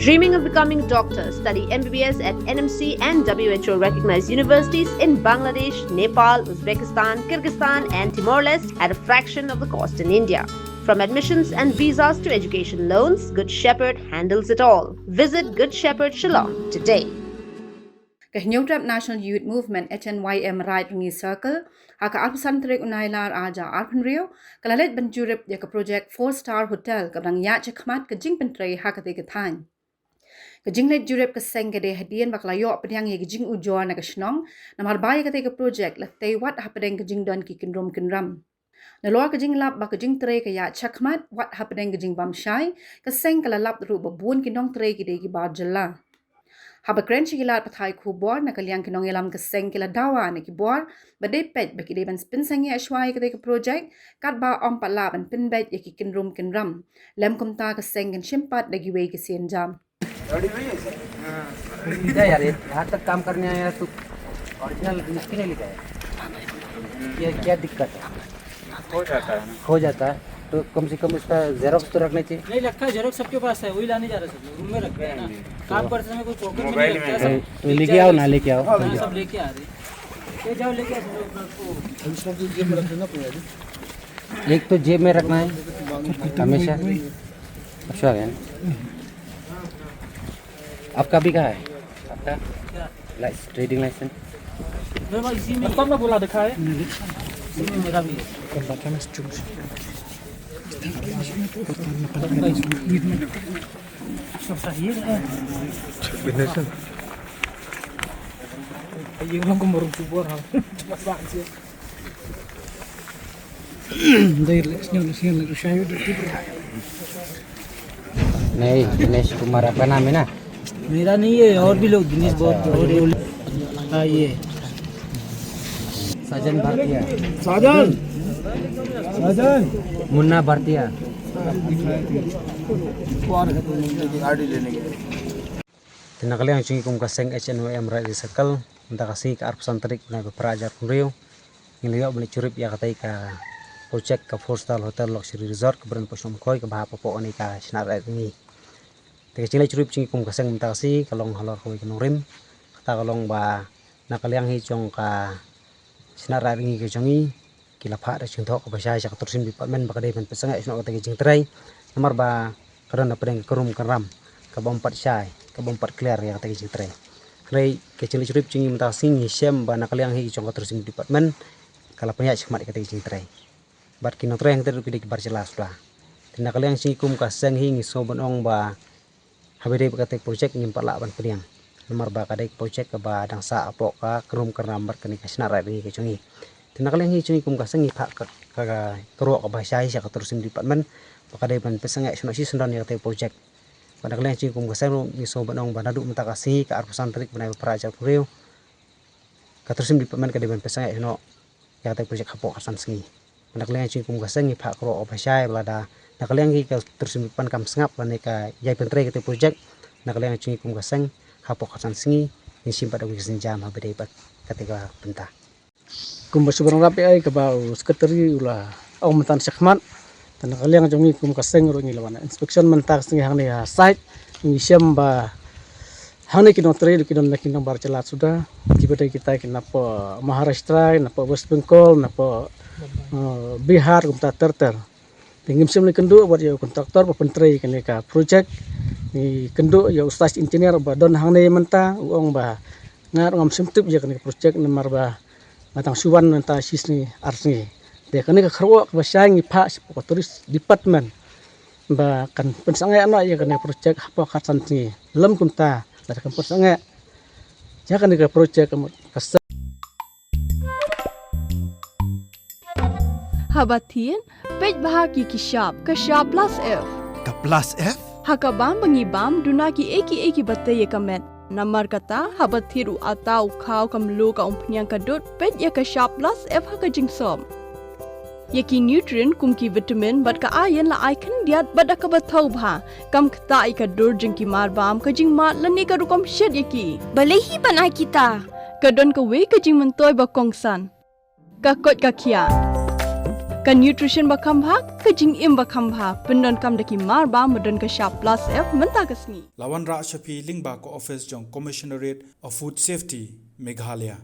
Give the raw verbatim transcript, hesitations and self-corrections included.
Dreaming of becoming a doctor? Study M B B S at N M C and W H O recognized universities in Bangladesh, Nepal, Uzbekistan, Kyrgyzstan, and Timor Leste at a fraction of the cost in India. From admissions and visas to education loans, Good Shepherd handles it all. Visit Good Shepherd Shillong today. Ka Hynñiewtrep National Youth Movement, H N Y M, Raid Rngiew Circle, ha ka arphew san tarik u Nailar arhajar arphew hynriew, ka la leit ban jurip ïa ka projek Four Star Hotel kaba dang ïaid shakhmat ka jingpyntrei ha katei ka thaiñ. Ka jingleit jurip ka seng ka dei hadien ba ka la ïoh pdiang ïa ka jingujor na ka shnong, namar ba ïa katei ka projek la tei wat hapdeng ka jingdon ki kynrum kynram. Nalor ka jinglap ba ka jingtrei ka ïaid shakhmat wat hapdeng ka jingbam shai, ka seng ka la lap ruh ba bun ki nongtrei ki dei ki bar jylla. Haba kren sha ki lad pathai khubor, na ka liang ki nongïalam ka seng ki la dawa na ki bor ba dei peit ba ki dei ban pynsangeh shuwa ïa katei ka projek, katba ym pat lah ban pynbeit ïa ki kynrum kynram. Lym kumta ka seng kan shim pat da kiwei ki sienjam. लिखा यार, यहाँ तक काम करने आया तो ओरिजिनल इसकी नहीं लिखा है। ये क्या दिक्कत है? हो जाता है ना। हो जाता है तो कम से कम इसका जेरोक्स तो रखना चाहिए। नहीं रखा है, जेरोक्स सबके पास है, वही लाने जा रहे हैं सब लोग, रूम में रखते हैं ना। काम करते समय कोई पॉकेट में नहीं मोबाइल रखता में है, सब लेके आओ ना, लेके आओ। हाँ, सब लेके आ रहे हैं। ले जाओ, लेके आओ, सब लोग अपना को एक तो जेब में रखना है हमेशा। अच्छा है। आपका भी कहाँ है? आपका लाइस ट्रेडिंग लाइसेंस। मेरे पास इसी में, सब में बोला दिखा है, इसी में मेरा भी है। Susah, iya kan? Iya, orang kemarin coba orang. Cepat banget sih. Dari sini, sini, sini. नहीं, दिनेश कुमार आपका नाम है ना? मेरा नहीं है, और भी लोग, दिनेश बहुत, और ये, हाँ, ये। साजन भारतीय। साजन साजन मुन्ना भारतीय। कौन है तुम लोग की गाड़ी लेने गए? Te na ka liang jong ngi kum ka seng H N Y M Raid Rngiew Circle, mynta ka sngi ka arphew san tarik bnai ba phra hajar arphew hynriew, ngi la ïoh ban leit jurip ïa katei ka projek ka Four Star Hotel Luxury Resort kaba don hapoh Shnong Umkhoi kaba hap hapoh kane ka shnat Raid Rngiew. Te ka jingleit jurip jong ngi kum ka seng mynta ka sngi ka long halor kawei ka nongrim. Kata ka long ba na ka liang hi jong ka shnat Raid Rngiew ka jong ngi, ki la phah da ka jingthoh kaba shai sha ka tourism department ba ka dei ban pynsangeh shuh noh katei ka jingtrei. Namar ba ka don hapdeng ka kynrum kynram kaba ym pat shai, kaba ym pat clear ïa katei ka jingtrei. Hynrei ka jingleit jurip jong ngi mynta ka sngi ngi shem ba na ka liang hi jong ka tourism department ka la pynïaid shakhmat ïa katei ka jingtrei. Bad ki nongtrei hangtei ruh ki dei ki bar jylla suda. Te na ka liang jong ngi kum ka seng hi ngi sngew ban ong ba haba dei bad katei ka projek ngim pat lah ban pdiang. Namar ba ka dei ka projek kaba dang sah hapoh ka kynrum kynram bad kane ka shnat Raid Rngiew ka jong ngi. Te na ka liang hi jong ngi kum ka seng ngi phah ka, ka, ka, ka rok kaba shai sha ka tourism department ba ka dei ban pynsangeh shuh noh shisyndon ïa katei ka projek. Bad na ka liang jong ngi kum ka seng ruh ngi sngew ban ong ba naduh mynta ka sngi ka arphew san tarik bnai ba phra hajar arphew hynriew, ka tourism department ka dei ban pynsangeh shuh noh ïa katei ka projek hapoh khatsan sngi. Na ka liang jong ngi kum ka seng ngi phah ka rok kaba shai ba lada na ka liang hi ka tourism department kam sngap lane ka ïai pyntrei katei ka projek, na ka liang jong ngi kum ka seng hapoh khatsan sngi ngin shim pat da kawei ka sienjam haba dei bad katei ka bynta. Kumba shu ban rap ïa kaba u secretary u la ong mynta shakhmat. Te na ka liang jong ngi kum ka seng ruh ngi la wan inspection mynta ka sngi hangne ha site, ngi shem ba hangne ki nongtrei ruh ki don na ki nong bar jylla suda, kiba dei kita ki napoh Maharashtra, napoh West Bengal, napoh, eh, Bihar, kumta ter ter. Te ngim shym la kynduh bad ïa u contractor ba pyntrei kane ka projek. Ngi kynduh ïa u site engineer ba don hangne mynta, u ong ba nga ruh ngam shym tip ïa kane ka projek namar ba nga dang shu wan mynta shi sngi ar sngi. Te kane ka kyrwoh kaba shai ngi phah sha ka tourist department ba kan pynsangeh noh ïa kane ka projek hapoh khatsan sngi. Lym kumta lada kam pynsangeh ïa kane ka projek ka mut ka seng. Haba thied, peit bha ki ki shap, ka shap plus F. Ka plus F? Ha ka bam ba ngi bam, duna kiei kiei kiba tei ïa ka met. Namar kata, haba thied u atta u khaw ka mluh ka umphniang ka dud, peit ïa ka shap plus F ha ka jingsop. Ïa ki nutrient kum ki vitamin bad ka iron la ai khyndiat bad da kaba thaw bha. Kam ktah ïa ka dur jong ki mar bam, ka jingmad lane ka rukom shet ïa ki. Balei hi ban ai kita? Ka don kawei ka jingmyntoi ba kongsan. Ka koit ka khiah. Ka nutrition ba kham bha, ka jingim ba kham bha, pyndonkam da ki mar ba, ba don ka shap plus F mynta ka sngi. La wanrah sha phi lyngba ka office jong Commissionerate of Food Safety, Meghalaya.